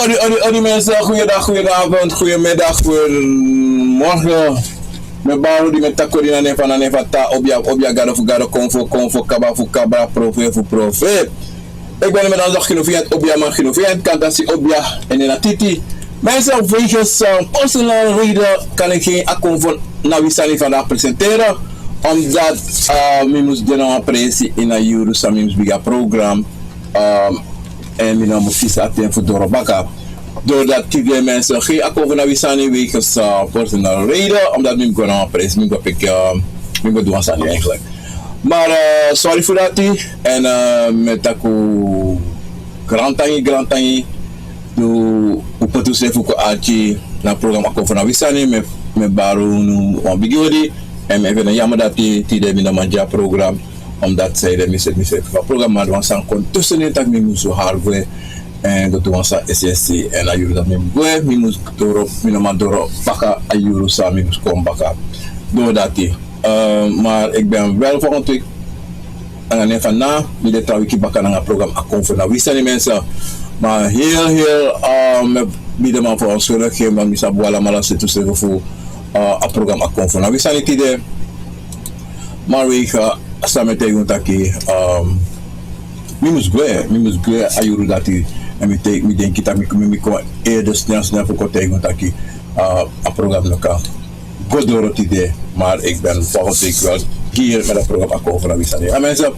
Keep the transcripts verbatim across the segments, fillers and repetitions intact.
Odi, odi, odi mensen, goeiedag, goedenavond, goedemiddag, goedemorgen. Mi e bari odi, mi e taki odi na nen fu, na nen fu Tata, obia, obia, gado fu gado, konfo, konfo, kaba fu kaba, profeet fu profeet. Ik ben met aan de Gino Fiat, obia, man Gino Fiat, kan dati si obia, en in a titi. Mensen, wegens eh, personal reden kan ik geen akon fu na wi sani vandaag presenteren, omdat eh, mi mus de na wan presi ini a yuru san mi mus bigin a program. Ehm, en mi no mus kisi a ten fu doro baka. Doordat tide mensen geen akon fu na wi sani wegens eh, personal reden, omdat mi mus go na wan presi, mi mus go piki, eh, mi mus go du wan sani eigenlijk. Maar eh, sorry fu dati. En eh, mi e taki un grantangi, grantangi. Dus un poti unsrefi kon arki na program Akon fu na wi sani, mi e, mi e bari unu wan bigi odi. En mi e feni en jammer dati tide mi no man gi a program, omdat zij de mi seti, mi seti fu a program, maar wan sani kon tussen in taki mi mus hari gwe. En go du wan sani esi esi, en a yuru dati mi mus gwe, mi mus doro, mi no man doro baka a yuru san mi mus kon baka. Doordat Eh, maar ik ben wel volgende week nanga nen fu na, mi de tra wiki baka nanga program Akon fu na wi sani mensen. Maar heel, heel, eh, mi e begi den man fu ons schuldig geven, want mi sabi un alamala seti unsrefi fu eh, a program Akon fu na wi sani tide. Maar wegens a san mi e taigi un taki, ehm, mi mus gwe, mi mus gwe a yuru dati. En mi te, mi denki taki mi, mi, mi kon eerder snel, snel fu kon taigi un taki, eh, a program no kan go doro tide, maar ik ben volgende week wel hier met het program Akon fu na wi sani. A mensen,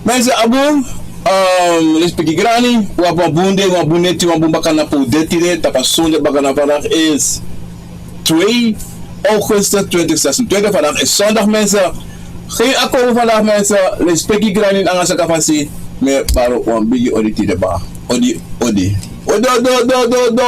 mensen, a bun, ehm, lespeki grani, wi abi wan bun dei, wan bun neti, wan bun baka na pe un de tide, tapu a sonde baka na vandaag is twee augustus twintig zesentwintig, vandaag is zondag mensen. Geen akon vandaag mensen, lespeki grani nanga saka fasi, mi e bari wan bigi odi tide baka. Odi, odi. Odi, odi, odi, odi, odi.